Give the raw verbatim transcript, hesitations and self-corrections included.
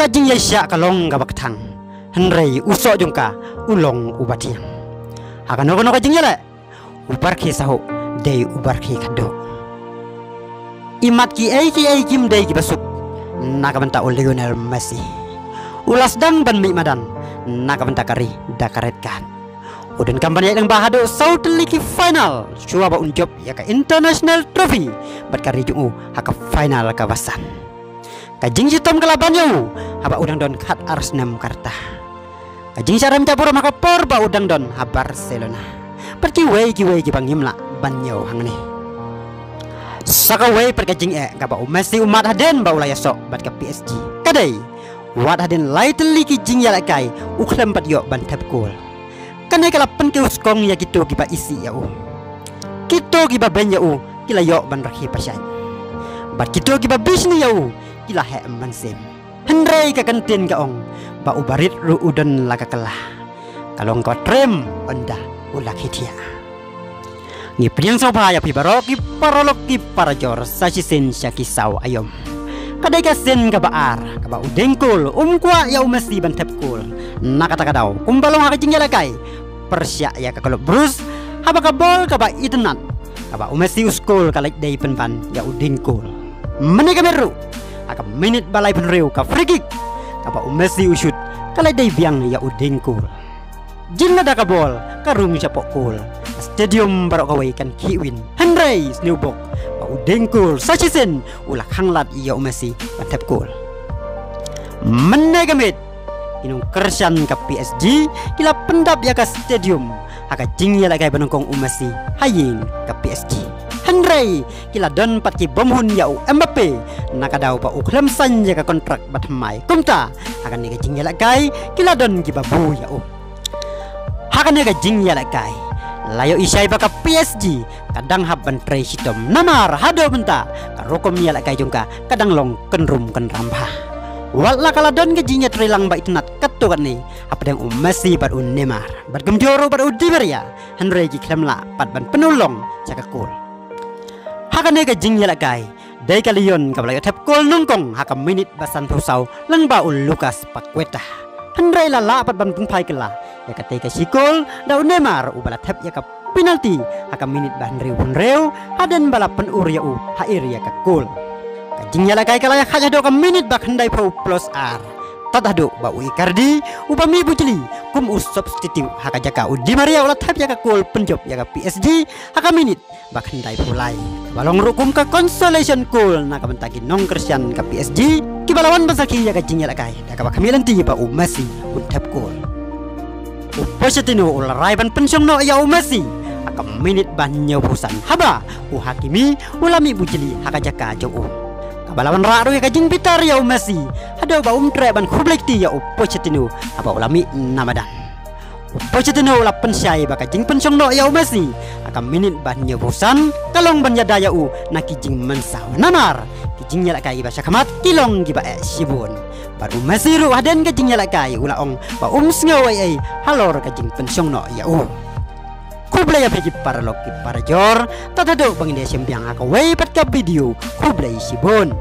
Jingïaishah ka long kaba kthang, hynrei u soh jong ka u long uba thiang. Ha kano kano ka jingïaleh, u barkhie sahuh dei u barkhie khadduh. Imat kiei kiei kim dei kiba suk na ka bynta u Lionel Messi. U la sdang ban mih madan na ka bynta ka ri da ka red card. U donkam ban ïaid lyngba haduh saw tylli ki final shuwa ba un jop ïa ka international trophy bad ka ri jong u ha ka final kaba san. Ka jingshitom ka la ban ïa u haba u dang don khatar snem ka rta. Ka jingshah rem jaburom ha ka por ba u dang don ha Barcelona. Bad kiwei kiwei kiba ngim lah ban ñiew hangne. Sa kawei pat ka jingeh kaba u Messi u mad hadien ba u la ïasoh bad ka P S G ka dei, wat hadien lai tylli ki jingïalehkai u khlem pat ïoh ban thep kol. Kane ka la pynkiew skong ïa kito kiba isih ïa u. Kito kiba beiñ ïa u ki la ïoh ban rakhe pashai, bad kito kiba bishni ïa u ki la heh mynsiem. Hynrei ka kyntien ka ong ba u barit ruh u don la ka kylla. Ka long kaba trem ynda u la khie thiah. Ngi pdiang sngewbha ïa phi baroh ki paralok ki parajor sa shisien sha ki saw aïom. Ka dei ka sien kaba ar kaba u dieng kol um kwah ïa u Messi ban thep kol. Na kata ka daw kumba long ha ka jingïalehkai, pyrshah ïa ka Club Brugge, haba ka bol kaba itynnad kaba u Messi u skol ka leit dei pynban ïa u dieng kol. Mynne ka miet ruh ha ka minit ba laiphew hynriew ka free kick kaba u Messi u shut ka leit dei biang ïa u dieng kol. Jin lada ka bol ka rung shapoh kol, ka stadium baroh kawei kan khih win. Hynrei sniewbok ba u dieng kol sa shisien u la khanglad ïa u Messi ban thep kol. Mynne ka miet ki nongkyrshan ka P S G ki la pyndap ïa ka stadium ha ka jingïalehkai ba nyngkong u Messi ha ïing ka P S G. Hynrei ki la don pat ki bym hun ïa u Mbappe na ka daw ba u khlem sign ïa ka kontrak ba thymmai. Kumta ha kane ka jingïalehkai ki la don kiba bun ïa u. Ha kane ka jingïalehkai la ïohi shai ba ka P S G ka dang hap ban trei shitom namar haduh mynta ka rukom ïalehkai jong ka ka dang long kynrum kynram bha. Wat la ka la don ka jingïatreilang ba itynnad katto katne hapdeng u Messi bad u Neymar bad kumjuh ruh bad u Di Maria, hynrei ki khlem lah pat ban pynurlong sha ka kol. Ha kane ka jingïalehkai dei ka Lyon kaba la ïoh thep kol nyngkong ha ka minit ba sanphew saw lyngba u Lucas Paqueta. Hynrei la lah pat ban pynphai kylla ïa katei ka shi kol da u Neymar uba la thep ïa ka penalti ha ka minit ba hynriewphew hynriew hadien ba la pynur ïa u ha area ka kol. Ka jingïalehkai ka la ïakhait haduh ka minit ba khyndaiphew plus ar, tad haduh ba u Icardi uba mih bujli kum u substitute ha ka jaka u Di Maria u la thep ïa ka kol pynjop ïa ka P S G ha ka minit ba khyndaiphew lai, ba long ruh kum ka consolation goal na ka bynta ki nongkyrshan ka P S G kiba la wan ban sakhi ïa ka jingïalehkai da kaba khmih lynti ba u Messi un thep kol. U Pochettino u la rai ban pynshong noh ïa u Messi ha ka minit ba hynñiewphew san haba u Hakimi u la mih bujli ha ka jaka jong u, kaba la wanrah ruh ïa ka jingbitar ïa u Messi haduh ba um treh ban khublei kti ïa u Pochettino haba u la mih na madan. U Pochettino u la pynshai ba ka jingpynshong noh ïa u Messi ha ka minit ba hynñiewphew san ka long ban ïada ïa u na ki jingmynsaw namar ki jingïalehkai ba shakhmat ki long kiba eh shibun. Bad u Messi ruh hadien ka jingïalehkai u la ong ba um sngew ei ei halor ka jingpynshong noh ïa u. Khublei ïa phi ki paralok ki parajor, tad haduh ba ngin ïashem biang ha kawei pat ka video. Khublei shibun.